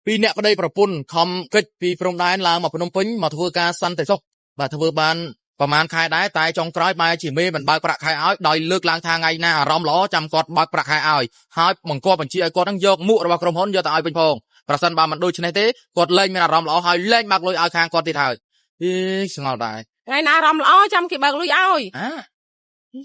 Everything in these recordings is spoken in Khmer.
ពីអ្នកប្តីប្រពន្ធខំកិច្ចពីព្រំដែនឡើងមកភ្នំពេញមកធ្វើការសន្តិសុខបាទធ្វើបានប្រហែលខែដែរតែចុងក្រោយបែរជាមេមិនបើកប្រាក់ខែឲ្យដោយលើកឡើងថាថ្ងៃណាអារម្មណ៍ល្អចាំគាត់បើកប្រាក់ខែឲ្យហើយបង្គាប់បញ្ជាឲ្យគាត់នឹងយកមួករបស់ក្រុមហ៊ុនយកទៅឲ្យវិញផងប្រសិនបើមិនដូច្នេះទេគាត់លែងមានអារម្មណ៍ល្អហើយលែងបើកលុយឲ្យខាងគាត់ទៀតហើយហេឆ្ងល់ដែរ ថ្ងៃណាអារម្មណ៍ល្អចាំគេបើកលុយឲ្យ អា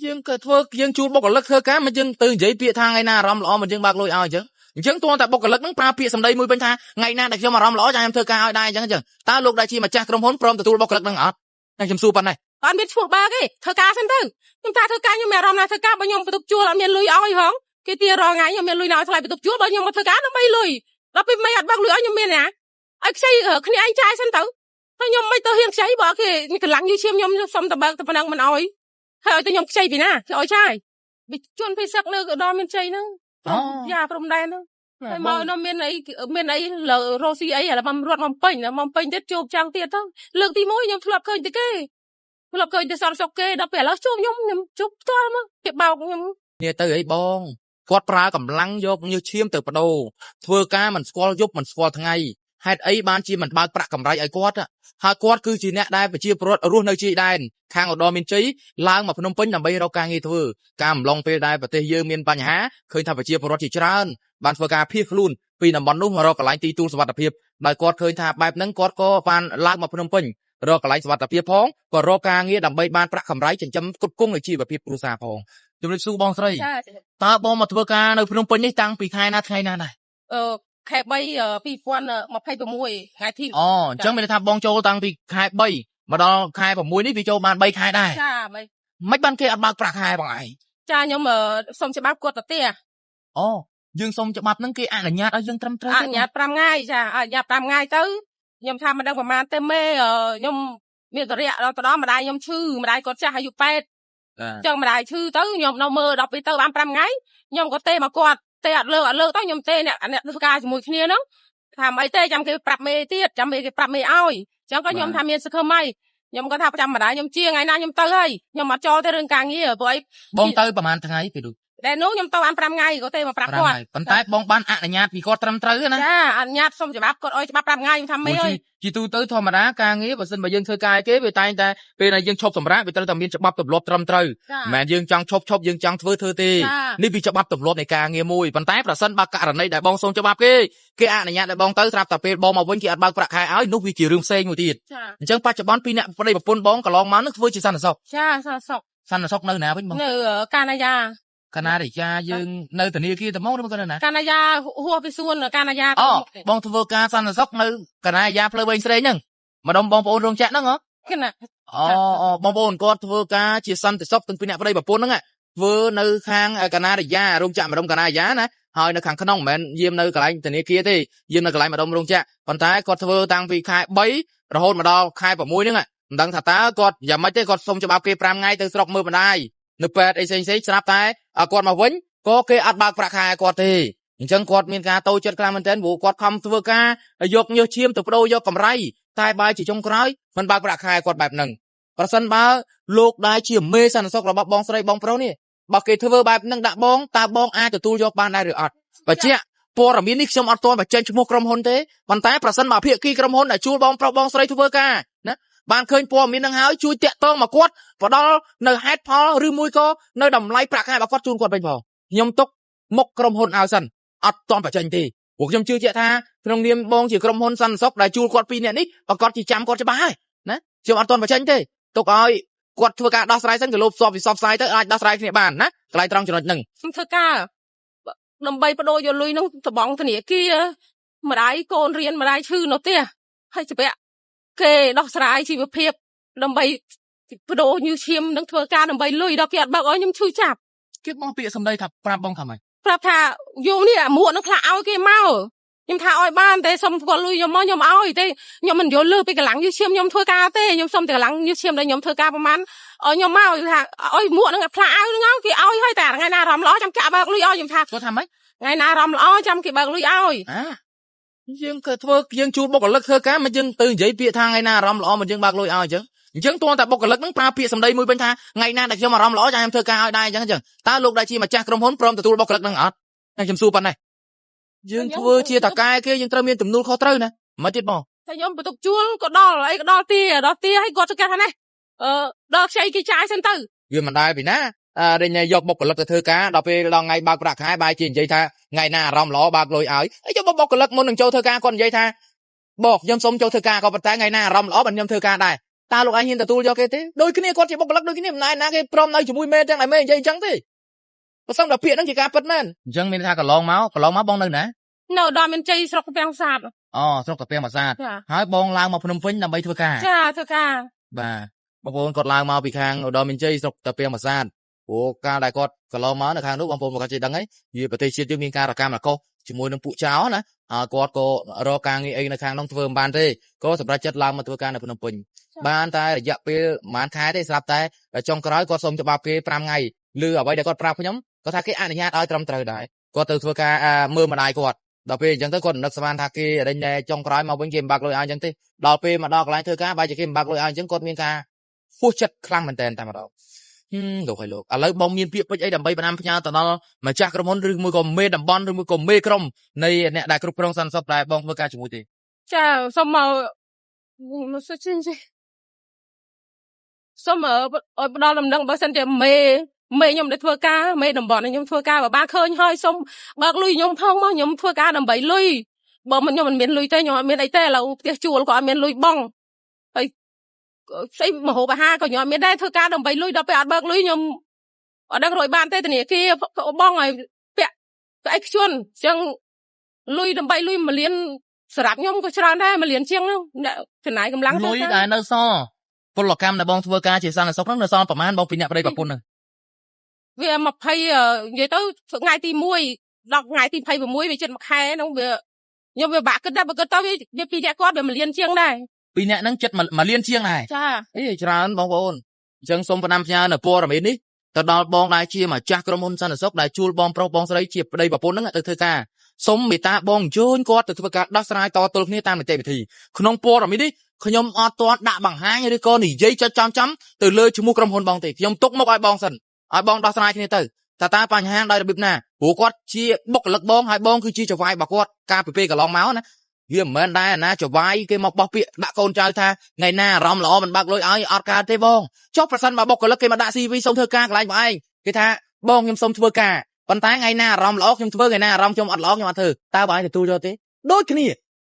យើងក៏ធ្វើយើងជួលបុគ្គលិកធ្វើការមិនយើងទៅនិយាយពាក្យថាថ្ងៃណាអារម្មណ៍ល្អមិនយើងបើកលុយឲ្យអញ្ចឹងអញ្ចឹងទាល់តែបុគ្គលិកនឹងប្រើពាក្យសម្ដីមួយវិញថាថ្ងៃណាដែលខ្ញុំអារម្មណ៍ល្អចាំខ្ញុំធ្វើការឲ្យដែរអញ្ចឹងអញ្ចឹងតើលោកដែលជាម្ចាស់ក្រុមហ៊ុនព្រមទទួលបុគ្គលិកនឹងអត់តែខ្ញុំសួរប៉ុណ្ណេះ អត់មានឈ្មោះបើកទេធ្វើការសិនទៅខ្ញុំថាធ្វើការខ្ញុំមានអារម្មណ៍ណាធ្វើការបើខ្ញុំបន្ទប់ជួលអត់មានលុយឲ្យហងគេទារងថ្ងៃខ្ញុំមានលុយណាឲ្យថ្លៃបន្ទប់ជួលបើខ្ញុំមកធ្វើការដើម្បីលុយដល់ពេលមិនអត់បើកលុយឲ្យខ្ញុំមានណាឲ្យខ្ចីគ្នាឯងចាយសិនទៅហើយខ្ញុំមិនទៅហ៊ានខ្ចីបើគេកម្លាំងយឺឈាមខ្ញុំសុំតែបើកតែប៉ុណ្ណឹងមិនឲ្យហើយឲ្យទៅខ្ញុំខ្ចីពីណាគេឲ្យចាយវាជន់ភេសឹកនៅដល់មានជ័យហ្នឹងយ៉ាព្រំដែនហ្នឹងហើយមកនោះមានអីមានអីរ៉ូស៊ីអីឥឡូវមករត់មកពេញមកពេញទៀតជួបចាំងទៀតទៅលើកទី1ខ្ញុំធ្លាប់ឃើញតែគេធ្លាប់ឃើញតែសន្តិសុខគេដល់ពេលឥឡូវជួបខ្ញុំខ្ញុំជួបផ្ទាល់មកគេបោកខ្ញុំ នេះទៅអីបងគាត់ប្រើកម្លាំងយកញើសឈាមទៅបដូរធ្វើការមិនស្គាល់យប់មិនស្គាល់ថ្ងៃហេតុអីបានជាមិនបើកប្រាក់កម្រៃឲ្យគាត់ហើយគាត់គឺជាអ្នកដែលប្រជាពលរដ្ឋរស់នៅជាយដែនខាងឧត្តរមានជ័យឡើងមកភ្នំពេញដើម្បីរកការងារធ្វើការអំឡុងពេលដែលប្រទេសយើងមានបញ្ហាឃើញថាប្រជាពលរដ្ឋជាច្រើនបានធ្វើការភៀសខ្លួនពីតំបន់នោះមករកកន្លែងទីទួលសុវត្ថិភាពដោយគាត់ឃើញថាបែបហ្នឹងគាត់ក៏បានឡើងមកភ្នំពេញរកកន្លែងសុវត្ថិភាពផងក៏រកការងារដើម្បីបានប្រាក់កម្រៃចិញ្ចឹមគ្រប់គ្រងនៅជីវភាពគ្រួសារផងជំរាបសួរបងស្រី ចា តើបងមកធ្វើការនៅភ្នំពេញនេះតាំងពីខែណាថ្ងៃណាដែរ អឺខែ3 2026ថ្ងៃទី អូអញ្ចឹងមានន័យថាបងចូលតាំងពីខែ3មកដល់ខែ6នេះវាចូលបាន3ខែដែរ ចាបី មិនបានគេអត់បើកប្រាក់ខែបងឯង ចាខ្ញុំសុំច្បាប់គាត់ទៅផ្ទះ អូយើងសុំច្បាប់ហ្នឹងគេអនុញ្ញាតឲ្យយើងត្រឹមត្រូវ អនុញ្ញាត5ថ្ងៃចាអនុញ្ញាត5ថ្ងៃទៅខ្ញុំថាមិនដឹងប្រហែលទេមេខ្ញុំមានតរៈដល់ទៅដល់ម្ដាយខ្ញុំឈឺម្ដាយគាត់ចាស់អាយុ8ចឹងម្ដាយឈឺទៅខ្ញុំនៅមើលដល់ពេលទៅបាន5ថ្ងៃខ្ញុំក៏ទេមកគាត់ទេអត់លើកអត់លើកទៅខ្ញុំទេអ្នកអ្នកធ្វើការជាមួយគ្នាហ្នឹងថាមិនអីទេចាំគេប្រាប់មេទៀតចាំមេគេប្រាប់មេឲ្យចឹងក៏ខ្ញុំថាមានសង្ឃឹមហើយខ្ញុំក៏ថាចាំម្ដាយខ្ញុំជាថ្ងៃណាខ្ញុំទៅហើយខ្ញុំអត់ចូលទេរឿងការងារព្រោះអី បងទៅប្រហែលថ្ងៃពីនោះ ដែលនោះខ្ញុំទៅបាន5ថ្ងៃក៏ទេមកប្រាប់ 5 គាត់ ថ្ងៃប៉ុន្តែបងបានអនុញ្ញាតពីគាត់ត្រឹមត្រូវណា ចាអនុញ្ញាតសុំច្បាប់គាត់ឲ្យច្បាប់5ថ្ងៃខ្ញុំថាមេអើយ ជាទូទៅធម្មតាការងារបើសិនបើយើងធ្វើការឲ្យគេវាតែងតែពេលដែលយើងឈប់សម្រាកវាត្រូវតែមានច្បាប់ទម្លាប់ត្រឹមត្រូវ ចា មិនមែនយើងចង់ឈប់ឈប់យើងចង់ធ្វើធ្វើទេ ចា នេះវាច្បាប់ទម្លាប់នៃការងារមួយប៉ុន្តែប្រសិនបើករណីដែលបងសូមច្បាប់គេគេអនុញ្ញាតឲ្យបងទៅស្រាប់តែពេលបងមកវិញគេអត់បើកប្រាក់ខែឲ្យនោះវាជារឿងផ្សេងមួយទៀត ចា អញ្ចឹងបច្ចុប្បន្នពីអ្នកប្តីប្រពន្ធបងកន្លងមកនឹងធ្វើជាសន្តិសុខ ចាសន្តិសុខ សន្តិសុខនៅណាវិញបង នៅកាណាយ៉ា កណារិយាយើងនៅធនាគារត្មងឬមកនៅណា កាណាយ៉ាហួសពីសួនកាណាយ៉ា អូបងធ្វើការសន្តិសុខនៅកណារិយាផ្លូវវែងស្រេងហ្នឹងម្ដុំបងប្អូនរោងចក្រហ្នឹងហ៎ គណា អូអូបងប្អូនគាត់ធ្វើការជាសន្តិសុខទាំងពីអ្នកប្តីប្រពន្ធហ្នឹងធ្វើនៅខាងកណារិយារោងចក្រម្ដុំកណារិយាណាហើយនៅខាងក្នុងមិនមែនយាមនៅកន្លែងធនាគារទេយាមនៅកន្លែងម្ដុំរោងចក្រប៉ុន្តែគាត់ធ្វើតាំងពីខែ3រហូតមកដល់ខែ6ហ្នឹងមិនដឹងថាតើគាត់យ៉ាងម៉េចទេគាត់សុំច្បាប់គេ5ថ្ងៃទៅស្រុកមើលម្ដាយនៅពេទ្យអីផ្សេងៗស្រាប់តែគាត់មកវិញក៏គេអត់បើកប្រាក់ខែគាត់ទេអញ្ចឹងគាត់មានការតូចចិត្តខ្លាំងមែនទែនព្រោះគាត់ខំធ្វើការយកញើសឈាមទៅបដូរយកកម្រៃតែបើជាចុងក្រោយមិនបើកប្រាក់ខែគាត់បែបហ្នឹងប្រសិនបើលោកដែលជាមេសន្តិសុខរបស់បងស្រីបងប្រុសនេះបើគេធ្វើបែបហ្នឹងដាក់បងតើបងអាចទទួលយកបានដែរឬអត់បញ្ជាក់ព័ត៌មាននេះខ្ញុំអត់ទាន់បញ្ចេញឈ្មោះក្រុមហ៊ុនទេប៉ុន្តែប្រសិនបើភាគីក្រុមហ៊ុនដែលជួលបងប្រុសបងស្រីធ្វើការណាបានឃើញព័ត៌មានហ្នឹងហើយជួយតាក់ទងមកគាត់ផ្ដល់នៅហេតុផលឬមួយក៏នៅតម្លៃប្រាក់ខែរបស់គាត់ជូនគាត់វិញផងខ្ញុំទុកមុខក្រុមហ៊ុនឲ្យសិនអត់ទាន់បញ្ចេញទេព្រោះខ្ញុំជឿជាក់ថាក្នុងនាមបងជាក្រុមហ៊ុនសន្តិសុខដែលជួលគាត់ពីរនាក់នេះប្រកាសជាចាំគាត់ច្បាស់ហើយណាខ្ញុំអត់ទាន់បញ្ចេញទេទុកឲ្យគាត់ធ្វើការដោះស្រាយសិនក៏លោបសបវិសបផ្សាយទៅអាចដោះស្រាយគ្នាបានណាកន្លែងត្រង់ចំណុចហ្នឹង ខ្ញុំធ្វើការដើម្បីបដូរយកលុយនឹងត្បង់ធនាគារម្ដាយកូនរៀនម្ដាយឈឺនៅផ្ទះហើយច្បាក់គេដោះស្រាយជីវភាពដើម្បីបដូរញើសឈាមនឹងធ្វើការដើម្បីលុយដល់គេអត់បើកឲ្យខ្ញុំឈឺចាប់ គេបងពាក្យសម្ដីថាប្រាប់បងថាម៉េច ប្រាប់ថាយូនេះអាមួកនឹងខ្លះឲ្យគេមកខ្ញុំថាឲ្យបានតែសុំគាត់លុយខ្ញុំមកខ្ញុំឲ្យទេខ្ញុំមិនយល់លើពីកម្លាំងញើសឈាមខ្ញុំធ្វើការទេខ្ញុំសុំតែកម្លាំងញើសឈាមដែលខ្ញុំធ្វើការប្រហែលឲ្យខ្ញុំមកថាឲ្យមួកនឹងផ្លាអាវនឹងគេឲ្យហើយតែថ្ងៃណាអារម្មណ៍ល្អចាំចាក់បើកលុយឲ្យខ្ញុំថា គាត់ថាម៉េច ថ្ងៃណាអារម្មណ៍ល្អចាំគេបើកលុយឲ្យ អាយើងក៏ធ្វើយើងជួលបុគ្គលិកធ្វើការមិនយើងទៅនិយាយពាក្យថាថ្ងៃណាអារម្មណ៍ល្អមិនយើងបើកលុយឲ្យអញ្ចឹងអញ្ចឹងទាល់តែបុគ្គលិកហ្នឹងប្រើពាក្យសម្ដីមួយវិញថាថ្ងៃណាដែលខ្ញុំអារម្មណ៍ល្អចាំខ្ញុំធ្វើការឲ្យដែរអញ្ចឹងអញ្ចឹងតើលោកដែលជាម្ចាស់ក្រុមហ៊ុនព្រមទទួលបុគ្គលិកហ្នឹងអត់ខ្ញុំសួរប៉ុណ្ណេះ យើងធ្វើជាតកែគេយើងត្រូវមានទំនួលខុសត្រូវណាមកទៀតបង តែខ្ញុំបន្ទប់ជួលក៏ដល់អីក៏ដល់ទាដល់ទាឲ្យគាត់ទៅគេថានេះអឺដល់ខ្ចីគេចាយសិនទៅ វាមិនដែរពីណាអឺរិញយកបុគ្គលិកទៅធ្វើការដល់ពេលដល់ថ្ងៃបើកប្រាក់ខែបែរជានិយាយថាថ្ងៃណាអារម្មណ៍ល្អបើកលុយឲ្យអីចុះបុគ្គលិកមុននឹងចូលធ្វើការគាត់និយាយថាបងខ្ញុំសុំចូលធ្វើការក៏ប៉ុន្តែថ្ងៃណាអារម្មណ៍ល្អបានខ្ញុំធ្វើការដែរតើលោកឯងហ៊ានទទួលយកគេទេដូចគ្នាគាត់ជាបុគ្គលិកដូចគ្នាមិនណែណាគេព្រមនៅជាមួយមេទាំងតែមេនិយាយអញ្ចឹងទេបើសិនដល់ពាក្យហ្នឹងជាការពិតមែនអញ្ចឹងមានថាកន្លងមកកន្លងមកបងនៅណា នៅដល់មានជ័យស្រុកពាំងសាត អូស្រុកតាពាំងប្រាសាទ ចា ហើយបងឡើងមកភ្នំពេញដើម្បីធ្វើការ ចាធ្វើការ បាទបងប្អូនគាត់ឡើងមកពីខាងឧត្តរមានជ័យស្រុកតាពាំងប្រាសាទព្រោះកាលដែលគាត់កន្លងមកនៅខាងនោះបងប្អូនគាត់ចេះដឹងហើយវាប្រទេសជាតិយើងមានការរកម្មរកុសជាមួយនឹងពួកចោរណាហើយគាត់ក៏រកការងារអីនៅខាងនោះធ្វើមិនបានទេក៏សម្រេចចិត្តឡើងមកធ្វើការនៅភ្នំពេញបានតែរយៈពេលប្រហែលខែទេស្រាប់តែចុងក្រោយគាត់សុំច្បាប់គេ5ថ្ងៃឬអ្វីដែលគាត់ប្រាប់ខ្ញុំគាត់ថាគេអនុញ្ញាតឲ្យត្រឹមត្រូវដែរគាត់ទៅធ្វើការមើលម្ដាយគាត់ដល់ពេលអញ្ចឹងទៅគាត់នឹកស្មានថាគេរេញតែចុងក្រោយមកវិញគេមិនបាក់លុយឲ្យអញ្ចឹងទេដល់ពេលមកដល់កន្លែងធ្វើការបែរជាគេមិនបាក់លុយឲ្យអញ្ចឹងគាត់មានការហួសចិត្តខ្លាំងមែនតើតែម្ដងលោកឲ្យលោកឥឡូវបងមានពាក្យពេចន៍អីដើម្បីផ្ដាំផ្ញើទៅដល់ម្ចាស់ក្រុមហ៊ុនឬមួយក៏មេតំបន់ឬមួយក៏មេក្រុមនៃអ្នកដែលគ្រប់គ្រងសន្តិសុខដែលបងធ្វើការជាមួយទេ ចាសូមមកមកសុជិនសូមឲ្យផ្ដល់ដំណឹងបើសិនជាមេមេខ្ញុំដែលធ្វើការមេតំបន់ខ្ញុំធ្វើការបើបានឃើញហើយសូមបើកលុយខ្ញុំផងមកខ្ញុំធ្វើការដើម្បីលុយបើមិនខ្ញុំមិនមានលុយទេខ្ញុំអត់មានអីទេឥឡូវផ្ទះជួលក៏អត់មានលុយបង់ហើយស្អីមហូបអាហារក៏ខ្ញុំអត់មានដែរធ្វើការដើម្បីលុយដល់ពេលអត់បើកលុយខ្ញុំអត់ដឹងរយបានទេធនាគារបង់ឲ្យពាក់ស្អីខ្ជន់អញ្ចឹងលុយដើម្បីលុយ1លានសម្រាប់ខ្ញុំក៏ច្រើនដែរ1លានជាងហ្នឹងអ្នកចំណាយកម្លាំង លុយដែលនៅសល់ពលកម្មដែលបងធ្វើការជាសន្តិសុខហ្នឹងនៅសល់ប្រហែលបងពីអ្នកប្តីប្រពន្ធហ្នឹង វា20និយាយទៅថ្ងៃទី1ដល់ថ្ងៃទី26វាជិត1ខែហ្នឹងវាខ្ញុំវាបាក់គិតដែរបើគិតទៅវាពីអ្នកគាត់វា1លានជាងដែរ ពីអ្នកហ្នឹងចិត្ត1លានជាងដែរ ចា អីច្រើនបងប្អូនអញ្ចឹងសូមផ្ដាំផ្ញើនៅព័ត៌មាននេះទៅដល់បងដែលជាម្ចាស់ក្រុមហ៊ុនសន្តិសុខដែលជួលបងប្រុសបងស្រីជាប្តីប្រពន្ធហ្នឹងទៅធ្វើការសូមមេត្តាបងអញ្ជើញគាត់ទៅធ្វើការដោះស្រាយតទល់គ្នាតាមនីតិវិធីក្នុងព័ត៌មាននេះខ្ញុំអត់ទាន់ដាក់បង្ហាញឬក៏និយាយចុចចំចំទៅលើឈ្មោះក្រុមហ៊ុនបងទេខ្ញុំទុកមកឲ្យបងសិនឲ្យបងដោះស្រាយគ្នាទៅតើតើបញ្ហាដោយរបៀបណាព្រោះគាត់ជាបុគ្គលិកបងហើយបងគឺជាចៅហ្វាយរបស់គាត់កាលពីពេលកន្លងមកណាវាមិនមែនដែរណាចៅហ្វាយគេមកបោះពាក្យដាក់កូនចៅថាថ្ងៃណាអារម្មណ៍ល្អមិនបើកលុយឲ្យអត់កើតទេបងចុះប្រសិនបើបុគ្គលិកគេមកដាក់ CV សុំធ្វើការកន្លែងបងឯងគេថាបងខ្ញុំសុំធ្វើការប៉ុន្តែថ្ងៃណាអារម្មណ៍ល្អខ្ញុំធ្វើថ្ងៃណាអារម្មណ៍ខ្ញុំអត់ល្អខ្ញុំអត់ធ្វើតើបងឯងទទួលយកទេដូចគ្នា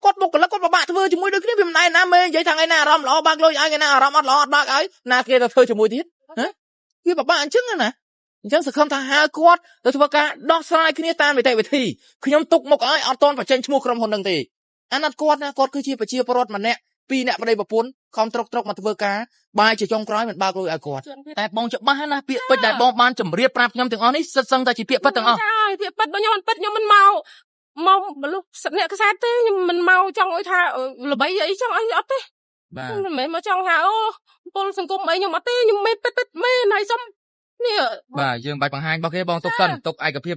គាត់បុគ្គលិកគាត់ពិបាកធ្វើជាមួយដូចគ្នាវាមិនដែរណាមេនិយាយថាថ្ងៃណាអារម្មណ៍ល្អបើកលុយឲ្យថ្ងៃណាអារម្មណ៍អត់ល្អអត់បើកឲ្យណាគេទៅធ្វើជាមួយទៀតហ៎វាពិបាកអញ្ចឹងណាអញ្ចឹងសង្ឃឹមថាហៅគាត់ទៅធ្វើការដោះស្រាយគ្នាតាមនីតិវិធីខ្ញុំទុកមកឲ្យអត់ទាន់បញ្ចេញឈ្មោះក្រុមហ៊ុននឹងទេអាណិតគាត់ណាគាត់គឺជាប្រជាពលរដ្ឋម្នាក់ពីរអ្នកប្តីប្រពន្ធខំត្រុកត្រុកមកធ្វើការបាយជាចុងក្រោយមិនបើកលុយឲ្យគាត់តែបងច្បាស់ណាស់ពាក្យពេចន៍ដែលបងបានជម្រាបប្រាប់ខ្ញុំទាំងអស់នេះសិតសឹងតែជាពាក្យពិតទាំងអស់ ចាពាក្យពិតបើខ្ញុំមិនពិតខ្ញុំមិនមកមកមនុស្សអ្នកខ្សែទេខ្ញុំមិនមកចង់ឲ្យថាល្បីអីចង់អីអត់ទេ បាទ ខ្ញុំមិនមែនមកចង់ថាអូពលសង្គមអីខ្ញុំអត់ទេខ្ញុំមិនពិតពិតមែនហើយសុំនេះ បាទយើងបាច់បង្ហាញរបស់គេបងទុកសិនទុកឯកភាព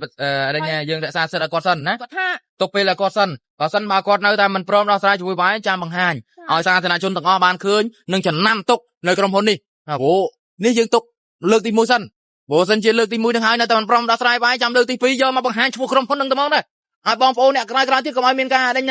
អីញ៉ាយើងរក្សាសិទ្ធិឲ្យគាត់សិនណា គាត់ថា ទុកពេលឲ្យគាត់សិនបើសិនបើគាត់នៅតែមិនព្រមដោះស្រាយជាមួយបាយចាំបង្ហាញឲ្យសាធារណជនទាំងអស់បានឃើញនិងចំណាំទុកនៅក្រុមហ៊ុននេះព្រោះនេះយើងទុកលើកទី1សិនព្រោះសិនជាលើកទី1នឹងហើយនៅតែមិនព្រមដោះស្រាយបាយចាំលើកទី2យកមកបង្ហាញឈ្មោះក្រុមហ៊ុននឹងតែមកដែរឲ្យបងប្អូនអ្នកក្រោយៗទៀតកុំឲ្យមានការដេញ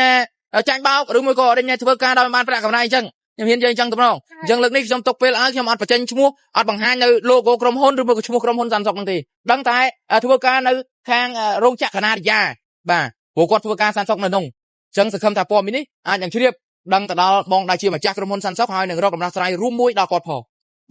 ចាញ់បោកឬមួយក៏ដេញធ្វើការដោយមិនបានប្រាក់កម្រៃអញ្ចឹងខ្ញុំហ៊ាននិយាយអញ្ចឹងតម្រងអញ្ចឹងលើកនេះខ្ញុំទុកពេលឲ្យខ្ញុំអត់បញ្ចេញឈ្មោះអត់បង្ហាញនៅ logo ក្រុមហ៊ុនឬមួយក៏ឈ្មោះក្រុមហ៊ុនសាន់សុកហ្នឹងទេដឹងតែធ្វើការនៅខាងរោងចក្រកណារិយាបាទព្រោះគាត់ធ្វើការសាន់សុកនៅនោះអញ្ចឹងសង្ឃឹមថាព័ត៌មាននេះអាចនឹងជ្រាបដឹងទៅដល់បងដែលជាម្ចាស់ក្រុមហ៊ុនសាន់សុកហើយនឹងរកដំណោះស្រាយរួមមួយដល់គាត់ផង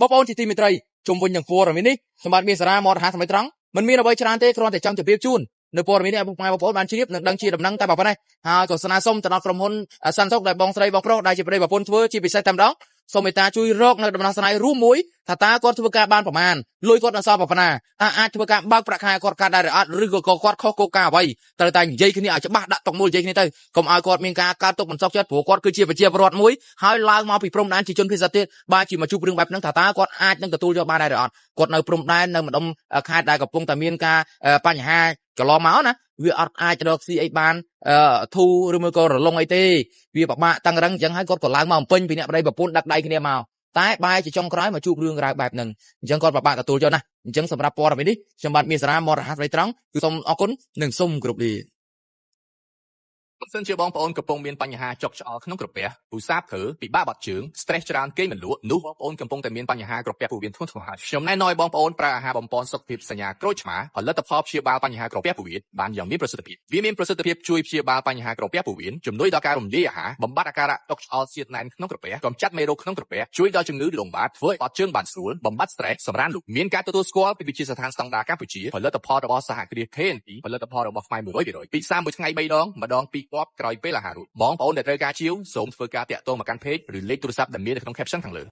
បងប្អូនជាទីមេត្រីជុំវិញនឹងព័ត៌មាននេះខ្ញុំបាទមានសារមរហាសម័យត្រង់មិនមានអ្វីច្រើនទេគ្រាន់តែចង់ជម្រាបជូននៅព័ត៌មាននេះឲ្យពុកម៉ែបងប្អូនបានជ្រាបនិងដឹងជាដំណឹងតែប៉ុណ្ណេះហើយក៏ស្នើសុំទៅដល់ក្រុមហ៊ុនសាន់សុកដែលបងស្រីបងប្រុសដែលជាប្តីប្រពន្ធធ្វើជាពិសេសតែម្ដងសូមមេត្តាជួយរកនៅដំណោះស្រាយរួមមួយថាតើគាត់ធ្វើការបានប្រមាណលុយគាត់នៅសល់ប៉ុណ្ណាតើអាចធ្វើការបើកប្រាក់ខែគាត់កាត់ដែរឬអត់ឬក៏គាត់ខុសគោលការណ៍អ្វីត្រូវតែនិយាយគ្នាឲ្យច្បាស់ដាក់តុមូលនិយាយគ្នាទៅកុំឲ្យគាត់មានការកើតទុកមិនសុខចិត្តព្រោះគាត់គឺជាប្រជាពលរដ្ឋមួយហើយឡើងមកពីព្រំដែនជាជនភៀសទៀតបើជាមកជួបរឿងបែបហ្នឹងថាតើគាត់អាចនឹងទទួលយកបានដែរឬអត់គាត់នៅព្រំដែននៅម្ដុំខេត្តដែលកំពុងតែមានការបញ្ហាកន្លងមកណាវាអត់អាចរកស៊ីអីបានធូរឬមួយក៏រលងអីទេវាពិបាកតឹងរឹងអញ្ចឹងហើយគាត់ក៏ឡើងមកអំពេញពីអ្នកប្តីប្រពន្ធដឹកដៃគ្នាមកតែបែរជាចុងក្រោយមកជួបរឿងរ៉ាវបែបហ្នឹងអញ្ចឹងគាត់ពិបាកទទួលយកណាស់អញ្ចឹងសម្រាប់ព័ត៌មាននេះខ្ញុំបាទមានសារមរហ័សត្រង់គឺសូមអរគុណនិងសូមគោរពលា។ បើសិនជាបងប្អូនកំពុងមានបញ្ហាចុកឆ្អល់ក្នុងក្រពះឧស្សាហ៍ធ្វើពិបាកបត់ជើង stress ច្រើនគេងមិនលក់នោះបងប្អូនកំពុងតែមានបញ្ហាក្រពះពោះវៀនធ្ងន់ធ្ងរហើយខ្ញុំណែនាំឲ្យបងប្អូនប្រើអាហារបំប៉នសុខភាពសញ្ញាក្រូចឆ្មាផលិតផលព្យាបាលបញ្ហាក្រពះពោះវៀនបានយ៉ាងមានប្រសិទ្ធភាពវាមានប្រសិទ្ធភាពជួយព្យាបាលបញ្ហាក្រពះពោះវៀនជំនួយដល់ការរំលាយអាហារបំបត្តិអាការៈចុកឆ្អល់សៀតណែនក្នុងក្រពះកម្ចាត់មេរោគក្នុងក្រពះជួយដល់ជំងឺលំបាកធ្វើឲ្យបត់ជើងបានស្រួលបំបត្តិ stress សម្រានលូកមានការទទួលស្គាល់ពីវិទ្យាស្ថានស្តង់ដារកម្ពុជាផលិតផលរបស់សហគ្រាស KNP ផលិតផលរបស់ខ្មែរ100%ពិសាមួយថ្ងៃ3ដងម្ដង2គ្រាប់ក្រោយពេលអាហាររួចបងប្អូនដែលត្រូវការជាវសូមធ្វើការតាក់ទងមកកាន់ page ឬលេខទូរស័ព្ទដែលមាននៅក្នុង caption ខាងលើ។